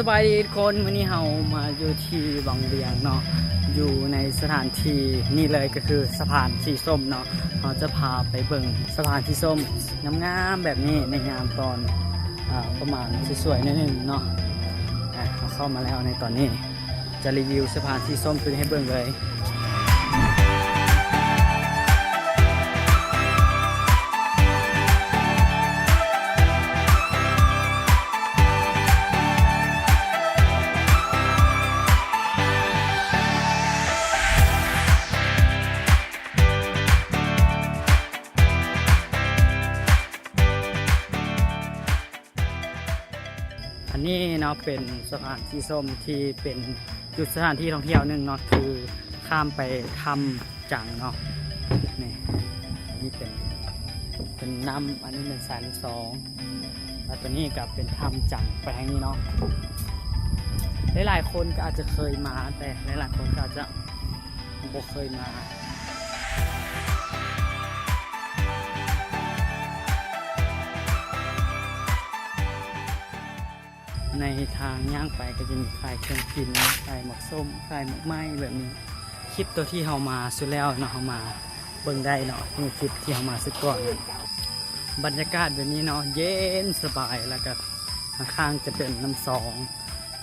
ສະບາຍດີທຸກຄົນ, ມື້ນີ້ເຮົາມາຢູ່ທີ່ວັງວຽງເນາະ, ຢູ່ໃນສະຖານທີ່ນີ້ເລີຍ ກໍຄືສະພານສີສົ້ມເນາະ. ເຮົາຈະພາໄປເບິ່ງສະພານສີສົ້ມງາມໆແບບນີ້ ໃນຍາມຕອນ ອາ ປະມານສວຍໆໜ້ອຍໜຶ່ງເນາະ. ອາ ເຮົາເຂົ້າມາແລ້ວໃນຕອນນີ້ ຈະຣີວິວສະພານສີສົ້ມໂຕນີ້ໃຫ້ເບິ່ງເລີຍ. ອັນນີ້ເນາະ ເປັນສະພານສີສົ້ມທີ່ເປັນຈຸດສະຖານທີ່ທ່ອງທ່ຽວໜຶ່ງເນາະ ຄືຂ້າມໄປຖ້ຳຈັງເນາະ. ນີ້ ອັນນີ້ເປັນ ເປັນນ້ຳ ອັນນີ້ເປັນສາຍນ້ຳຊອງ ແລ້ວຕົວນີ້ກໍເປັນຖ້ຳຈັງ ໄປທາງນີ້ເນາະ. ຫຼາຍໆຄົນກໍອາດຈະເຄີຍມາ ແຕ່ຫຼາຍໆຄົນກໍອາດຈະ ບໍ່ເຄີຍມາ. ໃນທາງຍ່າງໄປກໍຈະມີຂາຍເຄື່ອງກິນ, ຂາຍໝາກສົ້ມ, ຂາຍໝາກໄມ້ແບບນີ້. ຄລິບໂຕທີ່ເຮົາມາສຸດແລ້ວເນາະ, ເຮົາມາເບິ່ງໄດ້ເນາະ, ນີ້ຄລິບທີ່ເຮົາມາສຸດກ່ອນ. ບັນຍາກາດແບບນີ້ເນາະ, ເຢັນສະບາຍ, ແລ້ວກໍຂ້າງໆຈະເປັນນ້ຳຊອງ.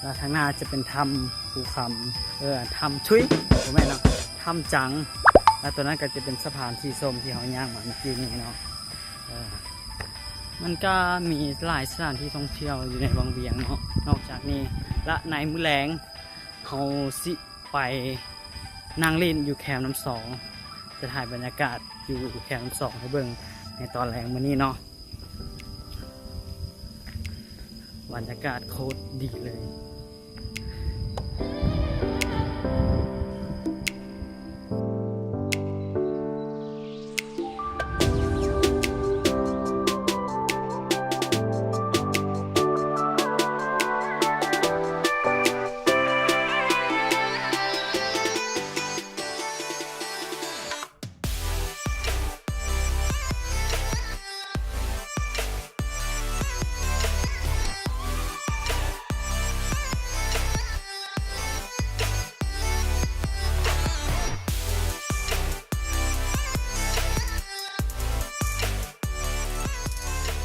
ແລ້ວທາງໜ້າຈະເປັນຖ້ຳພູຄຳ ເອີ ຖ້ຳ ທຸຍ ບໍ່ແມ່ນເນາະ ຖ້ຳຈັງ. ແລ້ວຕົວນັ້ນກໍຈະເປັນສະພານສີສົ້ມທີ່ເຮົາຍ່າງມາເມື່ອກີ້ນີ້ເນາະ. ເອີ ມັນກໍມີຫຼາຍສະຖານທີ່ທ່ອງທ່ຽວຢູ່ໃນວັງວຽງເນາະ. ນອກຈາກນີ້ ແລະ ໃນມື້ແລງເຮົາຊິໄປນັ່ງຫຼິ້ນຢູ່ແຄມນ້ຳຊອງ. ຈະຖ່າຍບັນຍາກາດຢູ່ແຄມນ້ຳຊອງໃຫ້ເບິ່ງໃນຕອນແລງມື້ນີ້ເນາະ. ບັນຍາກາດໂຄດດີເລີຍ.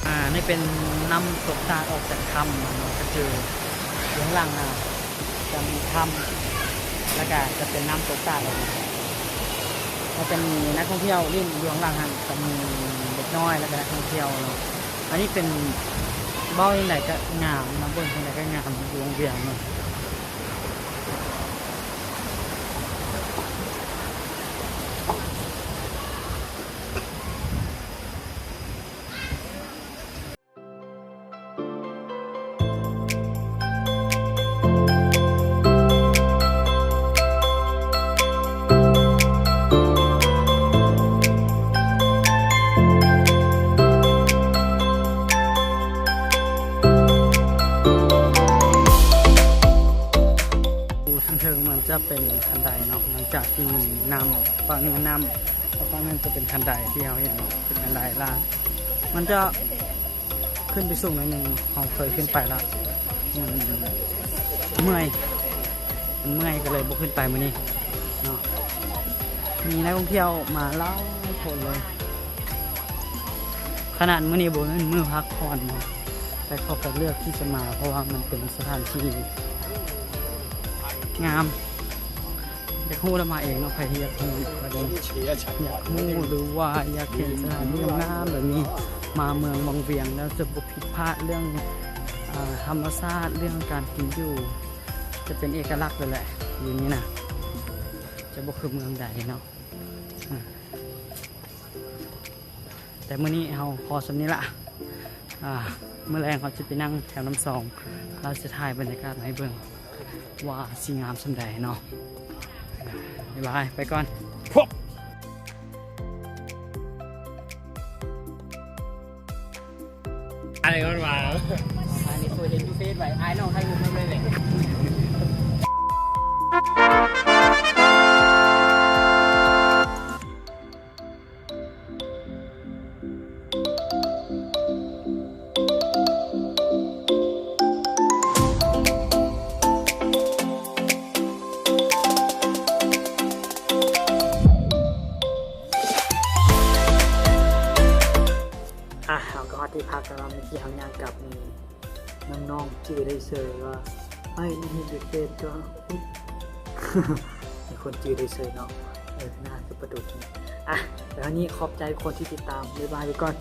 ອາ ນີ້ເປັນນ້ຳຕົກຕາດອອກຈາກຖ້ຳເນາະ, ກໍຄືຢູ່ຂ້າງຫຼັງນະຈະມີຖ້ຳ ແລ້ວກໍຈະເປັນນ້ຳຕົກຕາດອອກມາ. ແລ້ວຈະມີນັກທ່ອງທ່ຽວຫຼິ້ນຢູ່ຂ້າງຫຼັງຫັ້ນ, ຈະມີເດັກນ້ອຍ ແລ້ວກໍນັກທ່ອງທ່ຽວເນາະ. ອັນນີ້ເປັນ ເວົ້າຈັ່ງໃດກໍງາມເນາະ, ເບິ່ງຈັ່ງໃດກໍງາມ ຢູ່ວັງວຽງເນາະ. ທາງເທິງມັນຈະເປັນຄັນໄດເນາະ, ຫຼັງຈາກທີ່ມີນ້ຳ ຝັ່ງນີ້ແມ່ນນ້ຳ ແລ້ວຝັ່ງນັ້ນຈະເປັນຄັນໄດທີ່ເຮົາເຫັນເນາະ, ເປັນຄັນໄດລາດ. ມັນຈະຂຶ້ນໄປສູງໜ້ອຍໜຶ່ງ, ເຮົາເຄີຍຂຶ້ນໄປລະ ມັນເມື່ອຍ ມັນເມື່ອຍ ກໍເລີຍບໍ່ຂຶ້ນໄປມື້ນີ້ເນາະ. ມີນັກທ່ອງທ່ຽວມາຫຼາຍຄົນເລີຍ, ຂະໜາດມື້ນີ້ບໍ່ແມ່ນມື້ພັກຜ່ອນເນາະ, ແຕ່ເຂົາກໍເລືອກທີ່ຈະມາ ເພາະວ່າມັນເປັນສະຖານທີ່ງາມ. ຢາກຮູ້ແລ້ວມາເອງເນາະ, ໃຜທີ່ຢາກຮູ້ ຢາກຮູ້ ຫຼືວ່າຢາກເຫັນສະຖານທີ່ງາມໆແບບນີ້ ມາເມືອງວັງວຽງແລ້ວຈະບໍ່ຜິດພາດເລື່ອງ ອາ ທຳມະຊາດ, ເລື່ອງການກິນຢູ່ ຈະເປັນເອກະລັກເລີຍແຫຼະ. ຢູ່ນີ້ນະ ຈະບໍ່ຄືເມືອງໃດເນາະ. ອາ ແຕ່ມື້ນີ້ເຮົາພໍສ່ຳນີ້ລະ. ອາ ມື້ແລງເຮົາຈະໄປນັ່ງແຖວນ້ຳຊອງ, ລາວຈະຖ່າຍບັນຍາກາດມາໃຫ້ເບິ່ງວ່າຊິງາມສ່ຳໃດເນາະ. ບາຍບາຍ ໄປກ່ອນ. ພວກ ອັນນີ້ມັນວ່າ ອັນນີ້ໂຊເຫັນຢູ່ເຟສໄວ້ ອ້າຍນ້ອງຖ່າຍຮູບນຳເລີຍ. ເຈີວ່າ "ອ້າຍ ນີ້ເຮັດເຮັດກໍ ມີຄົນຈື່ໄດ້ເຊີຍເນາະ." ເອີ ໜ້າຄືປະດຸດ. ອ່ະ ແລ້ວນີ້ຂອບໃຈຄົນທີ່ຕິດຕາມ. ບາຍບາຍໄປກ່ອນ.